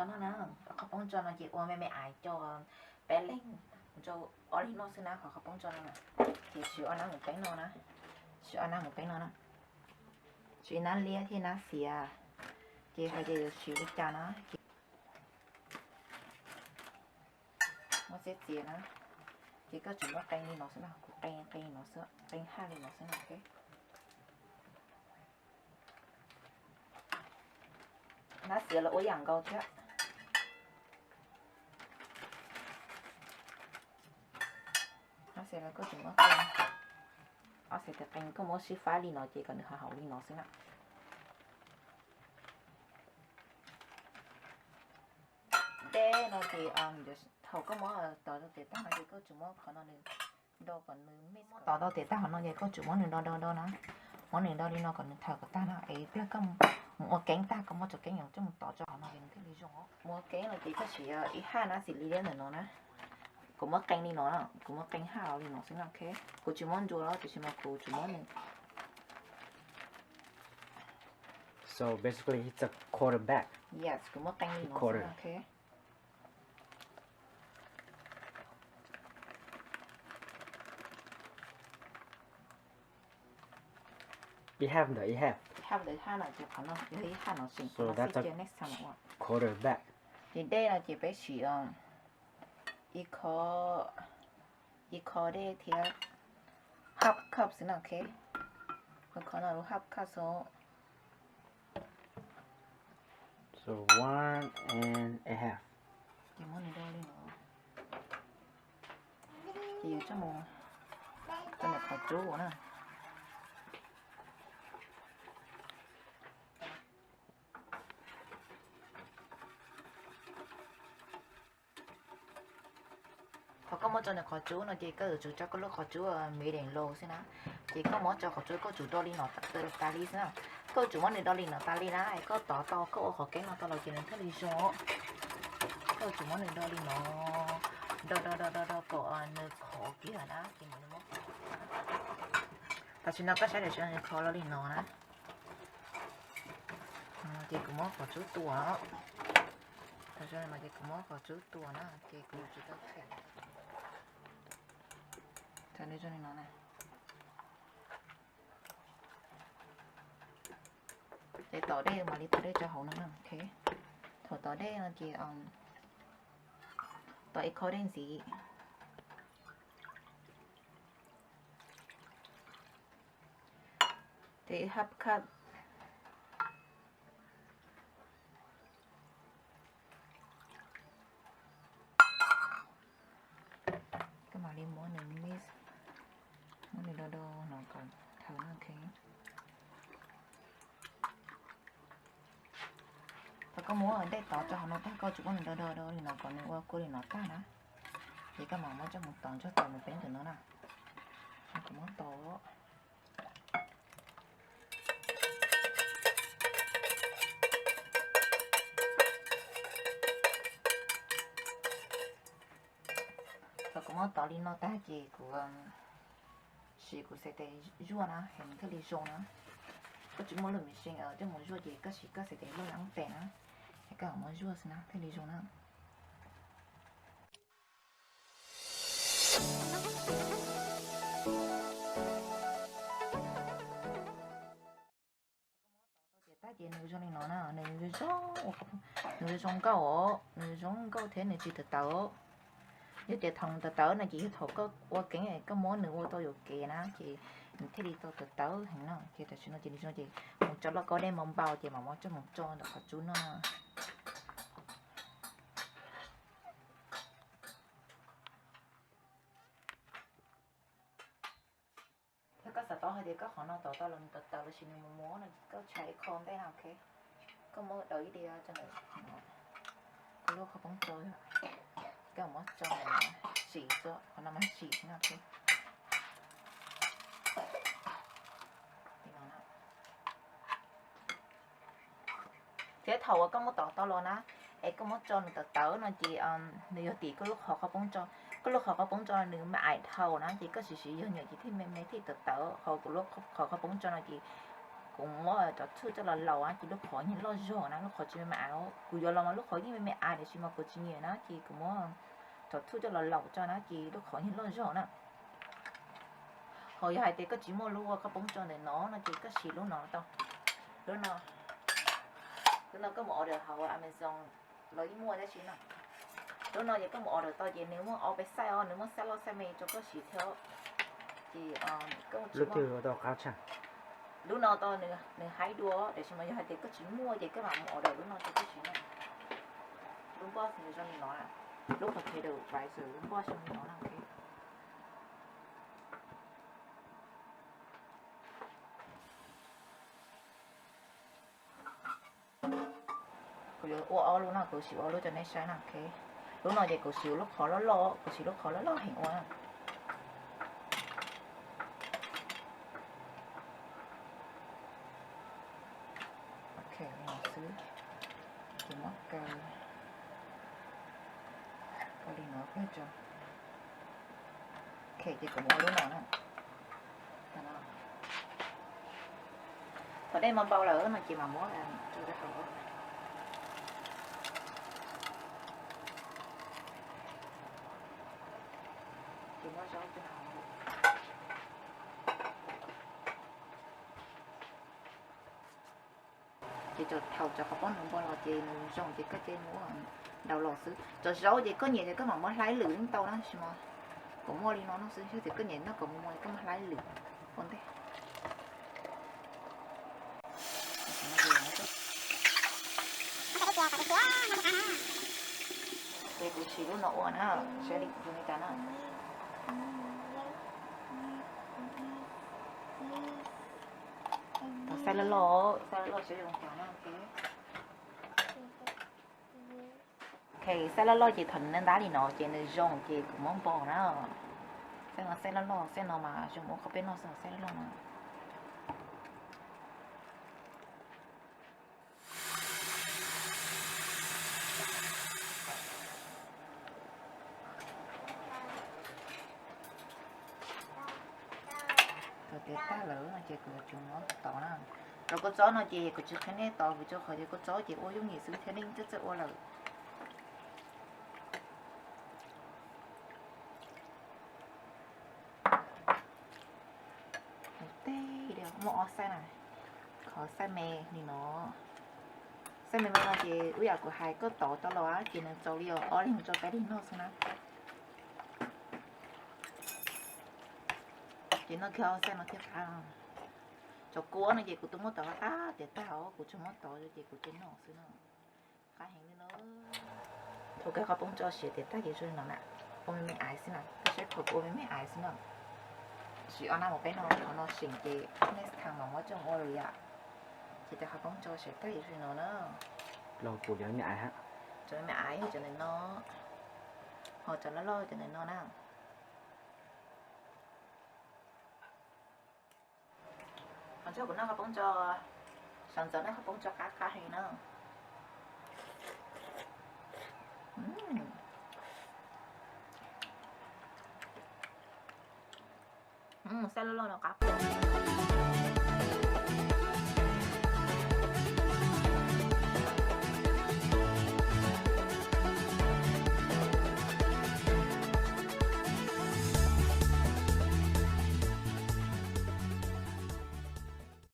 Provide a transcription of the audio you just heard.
No na, qhov qhaub poob tso no ces ua me me aiv coj peb leeg rau ob leeg noj xwb na, qhov qhaub poob tso no na. Ces siv ob nab mus peeb no na, siv ob nab mus peeb no na. Siv nab liab thiab nab xiav, ces hais tias yuav siv li cas na, ces muab txiav txiav na. Ces koj tsuas muab qee li no xwb na, kuv qee qee li no xwb, qee haj li no xwb na. Nab xiav los ua ib yam nkaus thiab. Nab xiav los koj tsuas muab qee, ob xees tes qee koj muab sib faib li no ces kom nws haum haum li no xwb na. Dej no ces thaum koj muab tov rau tes tag no ces koj tsuas muab qhov no nws do kom nws mix, muab tov rau tes tag qhov no ces koj tsuas muab nws do do do na, muab nws do li no kom nws thaws kom tag na. Es pliag koj mus ua keeb tag koj muab cov keeb coj mus tov rau qhov no ces nws thiaj li zoo. Mus ua keeb no ces koj siv ib haj nab xiav li ntawm no na. Kuv muab qee li no, kuv muab qee haj li no xwb na, ok. Kuv tsis muab ntsuas los tiam sis mas kuv tsuas muab nws. So basically it's a quarter bag. Yes, kuv muab qee li no xwb na, ok. Ib haj ntawm ib haj. Ib haj ntawm ib haj no ces qhov no yog ib haj no xwb, qhov no xwb cia next time ua. Quarter bag. Ces dej no ces peb siv ib kho, ib kho dej thiab half cup xwb na, ok. Qhov no lub half cup xwb. So one and a half. Ces muab nws do li no. Ces yuav coj mus rau nws qhov cub na. Thaum koj muab tso nws qhov cub no ces koj yuav tsum tso koj lub qhov cub medium low xwb na. Ces koj muab tso qhov cub koj tsum do li no tas li xwb na. Koj tsum muab nws do li no tas li na, koj tov tau koj ua qhov keeb no tau los ces nws thiaj li zoo. Koj tsum muab nws do li no, do do do do do kom nws khov kiag na ces mam li muab. Tam sim no koj saib tam sim no nws khov los li no na. Ces kuv muab qhov cub tua. Tam sim no ces kuv muab qhov cub tua na ces kuv tsis tau them. Thaum nws zoo li no na. Ces tom dej mam li tom dej rau hauv no na, ok. Thaum tom dej no ces tom ib khob dej ntxiv. Ces half cup. Koj mam li muab nws mix, muab nws do do no kom thaws no, ok. Thaum koj muab dej tov rau hauv no tag koj tsum muab nws do do do li no kom nws ua kua li no tag na. Ces koj mam muab coj mus tov ntsuag tov mus peeb ntawm no na. Kuv muab tov. Thaum kuv muab tov li no tag ces kuv siv kuv xav tes zuaj na es nws thiaj li zoo na. Koj tsis muaj lub machine coj mus zuaj ces koj siv koj xav tes zuaj ub tes na, es koj muab zuaj xwb na thiaj li zoo na. Ces tag ces nws zoo li no na, nws zoo, nws zoo nkauj os, nws zoo nkauj thiab nws tsis tawv tawv. Yog tias thaum nws tawv tawv no ces yog thaum koj ua keeb koj muab nws ua tau yuam kev na ces nws thiaj li tau tawv tawv heev no. Ces tam sim no ces nws zoo ces mus tso loj kaub dej npau npau ces mam muab coj mus tso ntawm qhov cub no. Yog koj xav paub hais tias koj qhov no tov tau los nws tawv tawv los sis nws mus muab no koj tshav ib qho ntej no, ok. Koj muab daus ib diav rau ntawm koj lub qhov poob tso, koj muab tso sim xwb, qhov no mas sim xwb no, ok. Thiab thaum uas koj muab tov tau los na, es koj muab tso nws tawv tawv no ces nws yog tim koj lub qhov qhov poob tso, koj lub qhov qhov poob tso nws me ais dhau na ces koj siv siv yog nyuam ces thiaj me me thiaj tawv tawv, ho kuv lub qhov qhov poob tso no ces Kuv muab cov thuj coj los laus ces lub qhov yeej loj zog na, lub qhov tsis me me av. Kuv yuav los mas lub qhov yeej me me av tiam sis mas kuv tsis nyiam na ces kuv muab cov thuj coj los laus tso na ces lub qhov yeej loj zog na. Ho yog hais tias koj tsis muaj lub ua koj poob tso ntawm no no ces koj siv lub no tau. Lub no, lub no koj mus order hauv Amazon los yeej muaj tab sis no. Lub no ces koj mus order tau ces nws muaj ob peb size os, nws muaj size loj size me rau koj siv thiab. Ces koj mus tsis muaj. Lub no tau nws haib dua tiam sis mas yog hais tias koj tsis muaj ces koj mam mus order lub no rau koj siv na. Lub npoj nws zoo li no na, lub potato rice lub npoj zoo li no na. Kuv yuav ua ob lub no, kuv siv ua lub rau nej saib na. Lub no ces kuv siv lub qhov loj loj, kuv siv lub qhov loj loj heev ua na. Ok, li no xwb. Ces muab kaw, kaw li no peg tso. Ok, ces kuv muab lub no na. Thaum dej npau npau lawm no ces mam muab rau rau hauv. Ces muab zaub rau hauv. Ces thaum cov qhov pob nws npau los ces nws zoo ces koj cia li muab daus los xwb. Cov zaub ces koj nyiam ces koj mam muab hlaib lwm yeej tau na, tab sis mas kuv muaj li no no xwb, yog tias koj nyiam noj kom mos mos koj muab hlaib lwm ua ntej. Ces kuv siv lub no ua na, saib li zoo li cas na. Tau xaij loj loj, xaij loj loj saib zoo cas na. Ok, xaij loj loj ces thaum nws ntab li no ces nws zoo ces kuv muab npog na. Xaij no xaij loj loj, xaij no mas zoo ua qhov peb noj xwb, xaij loj loj no. Thaum tiav tag lawm no ces kuv yuav tsum muab tov na. Cov kua txob no ces kuv tsis qhia nej tov vim rau qhov tias kua txob ces ua yooj yim xwb thiab nej txawj txawj ua lawm. Teg li muaj ob xaij na, qhov xaij me li no, xaij me me no ces ib yam kuv hais koj tov tau los ces nws txaus li os, ob leeg tso peb leeg noj xwb na. Ces noj kiag ob xaij no thiaj qab. Cov kua no ces kuv twb muab tov qab tiav tag os, kuv tsuas muab tov ces kuv cia noj xwb no. Qab heev li no. Thaum koj qhov poob tso siav tiav tag ces zoo li no na, ua me me aiv xwb na, koj saib thaum kuv ua me me aiv xwb na. Siv ob nab mus peb no, qhov no seem ces next time mam muab coj mus ua lawm yom. Ces cov qhov poob tso siav tag ces zoo li no na. Los kuv cov me aiv, cov me me aiv yog cov ntawm no, ho cov loj loj cov ntawm no na. Qhov txog kuv noj qhov poob tso, sawv ntxov noj qhov poob tso qab qab heev na. Xaij loj loj no qab kawg.